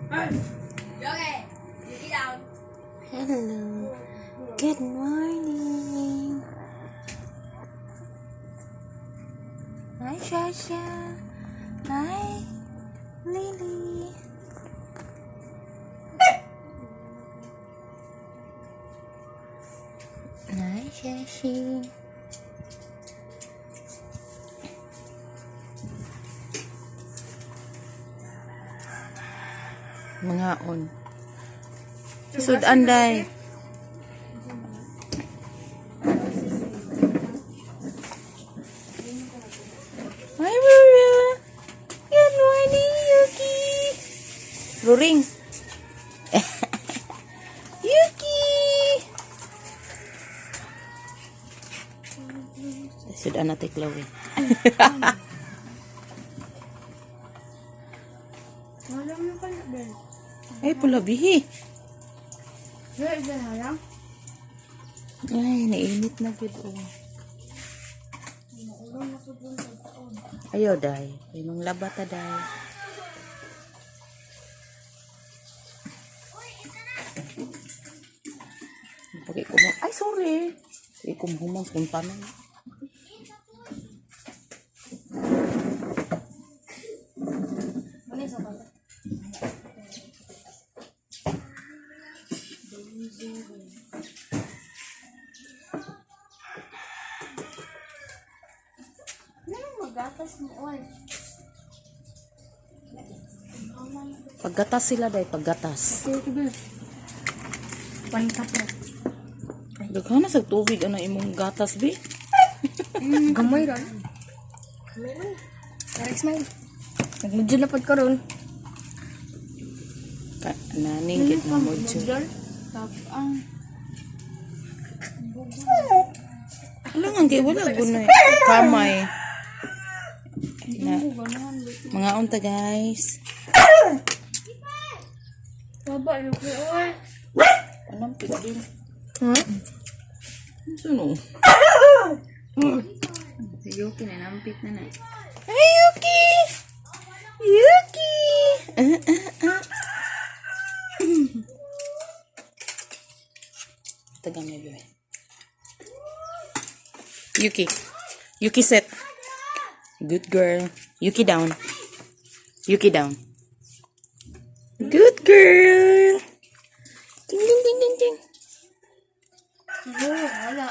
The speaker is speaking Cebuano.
Okay. You down. Hello. Good morning. Hi, Shasha. Hi, Lily. Hi, Shashi. Mga on. Sudan day. Hi, Ruru. Good morning, Yuki. Ruring. Yuki. Sudan natin, Chloe. Wala mo ka na, Ben. Ay, pula bihi. Ben, halang. Ay, nainit na gud oh. Ayo, day. Ay, mong labata, day. Pagi ko mo. Ay, sorry. Ay, kumuhumang sa kong tanong. Ano yung sabay? Ano magatas mo, oy? Paggatas sila, day. Paggatas. One cup na. Daghan na sa tubig. Ano imong gatas, bi? Gamay ron. Gamay ron. Eric smile. Nagmudyo na pod karon. Ka naning git na mo. Tap ang. Wala nga, kay wala gunay. Kamay. Na, mga unta, guys. Baba yuki oy. Anong pigil? Huh? Sino? Yuki na nampit na na. Hey, Yuki! Yuki! Ah, ah, ah. Taga may bebe. Yuki. Yuki sit. Good girl. Yuki down. Yuki down. Good girl. Ding ding ding ding ding. Wala.